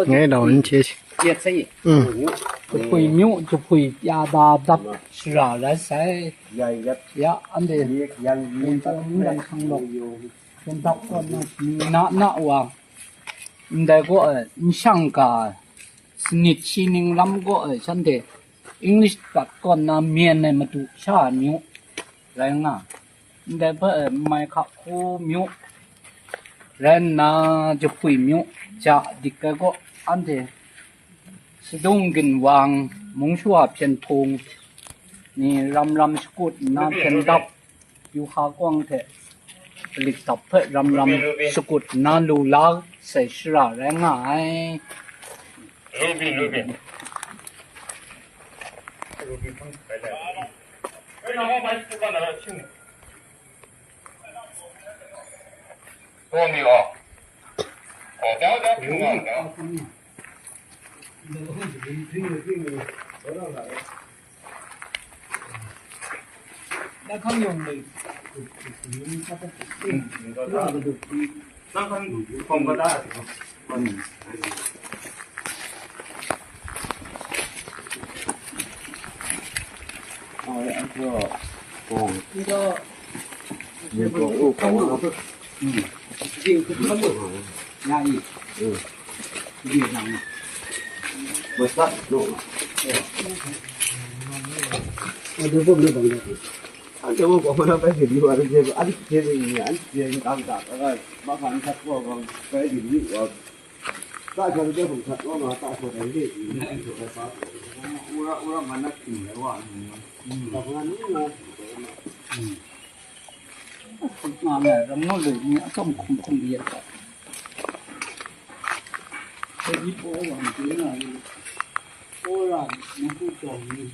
Ngay đầu anh chết. 就会牛就会亚大达是啊，来塞呀，安得，我们看到，先到个那那那哇，你带过你上个是你七零那么个像的，English 把个那面那么多下牛，来啊，你带不买卡苦牛，然那就会牛加的个个安得。สะดุ้งกินวางมุงชัวเพียนทงนี่รำรำสกุดน้ำเพียนดับอยู่หากวางเถลิกตับเพรำรำสกุดน้าลูลาใส่ชราแรงง่าย รูบิรูบิ多米哦，哦，等等平啊，等。 แล้วข้างยงเลย 那看放不大。 นี่ก็ยาอีกดีจังมาแม่รำนเลยเนี่ยต้องคุมคุมเบียร์ก่อนไอ้ยี่ปัวหวังจีน่ะโอ้ยน้องผู้จงนี่